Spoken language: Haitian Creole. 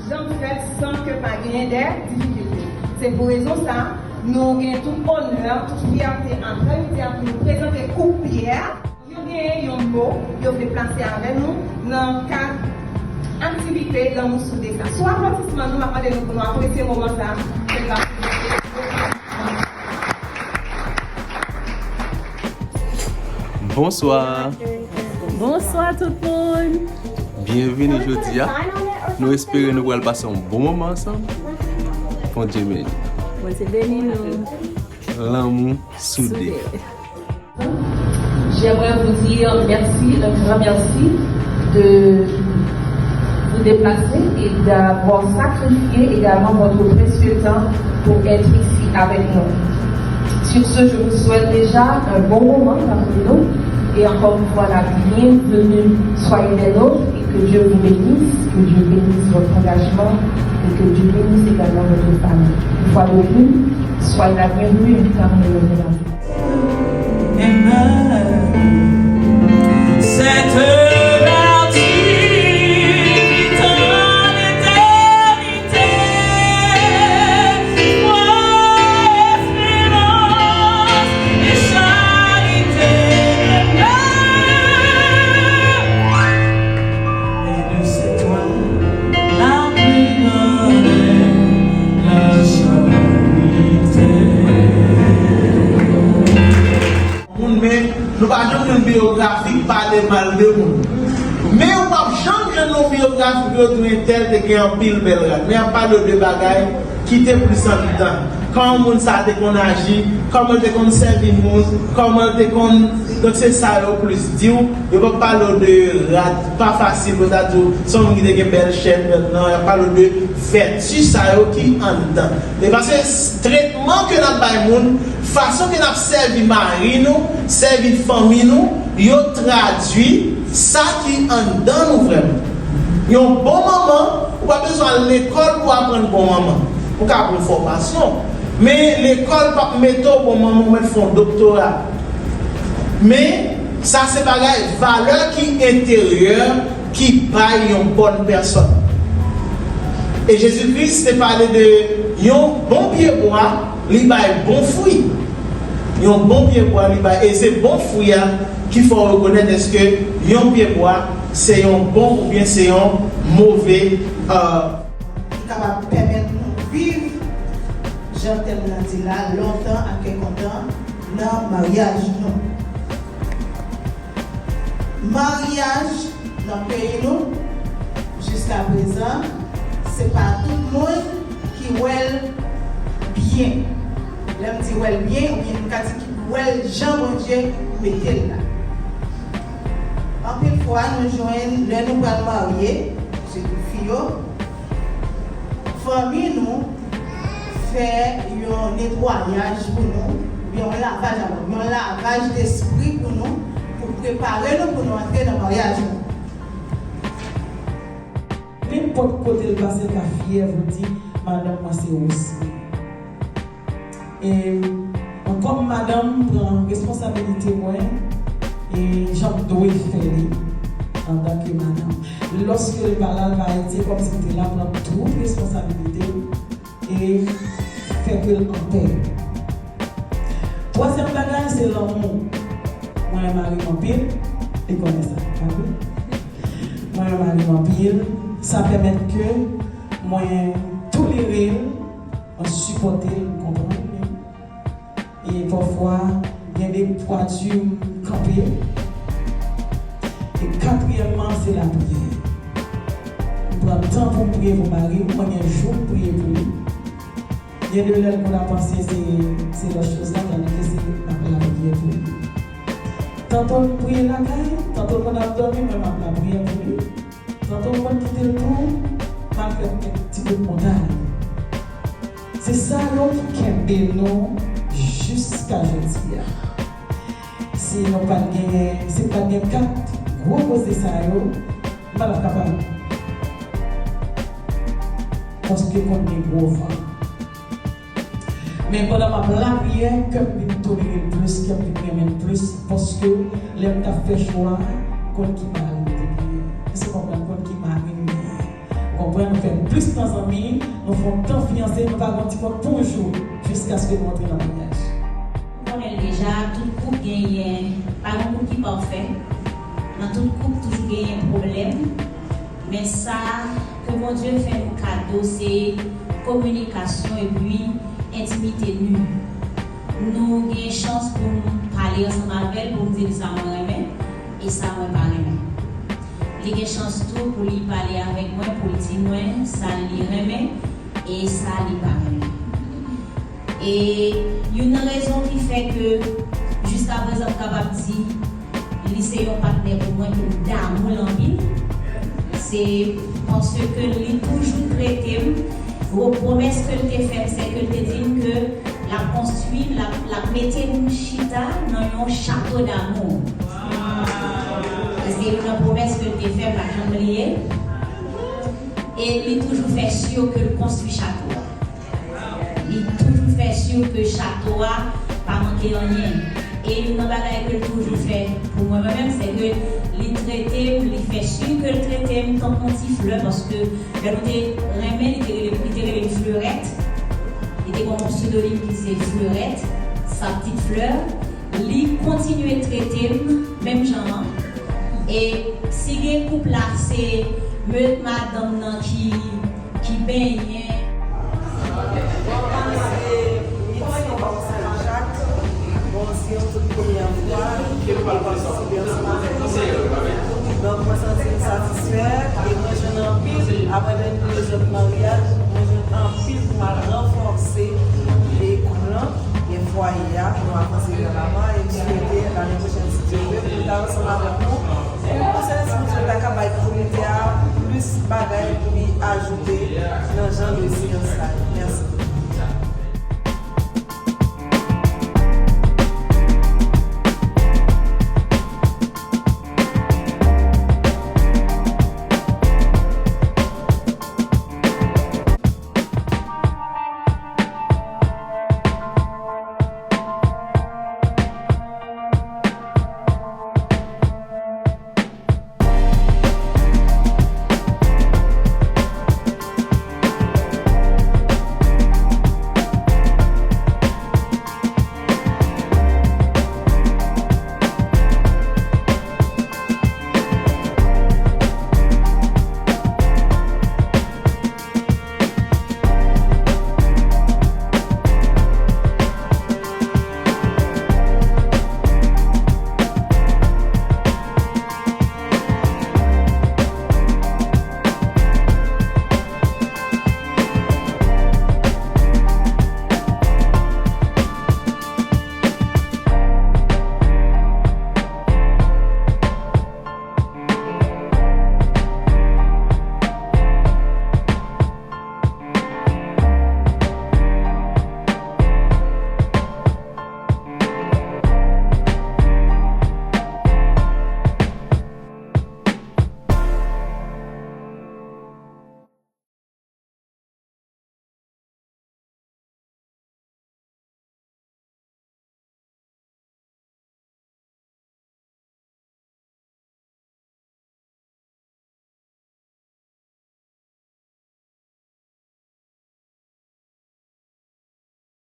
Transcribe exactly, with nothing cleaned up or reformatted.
Janm fèt san ke pa genyen de difikilte. Se pou rezon sa, nou gen tout onè, tout fyète aprèmidi a pou nou prezante koup Pyè. Yo genyen yon mo yo vle plase avè nou nan kad aktivite Lanmou Soude sa. Sou aplodisman nou, m ap mande nou pou nou apresye moman sa. Bonswa. Bonswa tout moun. Byenvini jodi a. Nou espere nou pral pase yon bon moman ansanm. Bondye beni. Bondye beni nou. Lanmou soude. J'aimerais vous dire merci, un grand merci de vous déplacer et d'avoir sacrifié également votre précieux temps pour être ici avec nous. Sur ce, je vous souhaite déjà un bon moment parmi nous et encore une fois la bienvenue. Soyez des nôtres et que Dieu vous bénisse, que Dieu bénisse votre engagement et que Dieu bénisse également votre famille. Une fois de plus, soyez la bienvenue parmi nous. Cette heure-là dit en éternité, moi, espérance et charité de l'âme. Et de cette toi, la plus grande est la charité. Moun, men nou pa janm jwenn biyografi k pale mal de moun. Men ou p ap janm jwenn yon biyografi pou yo di w entèl te gen anpil bèl rad. Men y ap pale w de bagay ki te plis anndan. Kòman moun sa a te konn aji, kòman l te konn sèvi moun, kòman l te konn. Donk se sa yo plis di w. Yo p ap pale w de rad pa fasil, pou ta di w se yon moun ki te gen bèl chèn, bèl nan, y ap pale w de vèti sa yo ki anndan. E paske tretman ke n ap bay moun, fason ke n ap sèvi mari nou, sèvi fanmi nou, yo tradui sa ki anndan nou vrèman. Yon bon manman, ou pa bezwen al lekòl pou aprann bon manman. Ou ka pran fòmasyon, men lekòl p ap mete w bon manman, ou mèt fè yon doktora. Men, sa se bagay, valè ki enteryè ki bay yon bòn pèsòn. E Jezi Kris te pale de yon bon pyebwa, li bay bon fwi. Yon bon pyebwa, li bay, e se bon fwi a ki fè w rekonèt èske yon pyebwa se yon bon oubyen se yon move. Ki kapab pèmèt nou viv, jan tèm nan di la, lontan ak kè kontan nan maryaj nou. Maryaj nan peyi nou, jiskaprezan, se pa tout moun ki wè l byen. Lè m di wè l byen, oubyen nou ka di ki wè l jan Bondye mete l la. Anpil fwa, nou jwenn lè nou pral marye, sitou fi yo, fanmi nou fè yon netwayaj pou nou, yon lavaj, alò, yon lavaj despri pou nou, pou prepare nou pou nou antre nan maryaj nou. Nenpòt kote l pase, l ka fyè pou di, madanm mwen se Rosny. E kòm madanm, m pran responsabilite mwen e jan m dwe fè li antanke madanm. Lòske l pa la, l pa rete kòmsi m te la, m pran tout responsabilite m e fè ke l anpè. Twazyèm bagay, se lanmou. Mwen renmen mari m anpil, li konnen sa, pa vre? Mwen renmen mari m anpil, sa pèmèt ke mwen tolere l, mwen sipòte l, m konprann li. E pafwa, gen de pwa di m kanpe. E katriyèmman, se lapriyè. M pran tan pou m priye pou mari m, mwen gen jou m priye pou li. Gen de lè l konn ap panse se, se lòt choz la, tandike se m ap lapriyè pou li. Tanto l priye lakay, tanto l konn ap dòmi, mwen m ap lapriyè pou li. Tanto l konn kite l tou, m al fè kèk ti bout montaj. Se sa yo ki kenbe nou jiska jodi a. Si nou pa t genyen, si m pa t gen kat gwo koze sa yo, m pa t ap kapab. Paske konn gen gwo van. Men pandan m ap lapriyè, kè m vin tolere l plis, kè m vin renmen l plis, paske lè m t ap fè chwa, konn ki mari m te genyen. Èske w konprann? Konn ki mari m genyen. Ou konprann? Nou fè plis nan zanmi, nou fè yon tan fiyanse, nou pa gen yon ti kòb pou yon jou, jiskaske nou antre nan maryaj. Ou konnen l deja, tout koup genyen, pa gen koup ki pafè. Nan tout koup, toujou genyen pwoblèm. Men sa ke Bondye fè nou kado, se kominikasyon epi entimite nou. Nou gen chans pou m pale ansanm avè l, pou m di l sa mwen renmen e sa mwen pa renmen. Li gen chans tou pou li pale avèk mwen, pou l di mwen sa li renmen e sa li pa renmen. E youn nan rezon ki fè ke jiskaprezan m kapab di li se yon patnè pou mwen ke m damou l anpil, se paske li toujou trete m, gwo pwomès ke l te fè m, se ke l te di m ke l ap konstwi, l ap, l ap mete m chita nan yon chato damou. Se youn nan pwomès ke l te fè m, m pa janm bliye. E li toujou fè si ke l konstwi chato a. Li toujou fè si ke chato a pa manke anyen. E youn nan bagay ke l toujou fè pou mwen, mwen menm, se ke li trete m, li fè si ke l trete m tankou yon ti flè, paske lè nou te renmen, li te rele, li te rele m Fleurette. Li te gen yon psewdonim ki se Fleurette, sa pitit flè. Li kontinye trete m menm jan an. E si gen koup la, se me-, madanm nan ki, ki benyen. Bon, se Mitsi Bòk Sen Jak. Bon, se yon tout premyè fwa ke mwen patisipe ansanm avèk nou. Donk, mwen santi m satisfè e mwen jwenn anpil, apre vennde zan maryaj, mwen jwenn anpil pou m al ranfòse koup lan. Gen fwaye a, nou avanse vè lavan e m swete lane pwochèn, si Dye vle, pou n ta ansanm avèk nou pou Senyè Bondye ta ka bay komite a plis bagay pou li ajoute nan jan de seyans sa yo.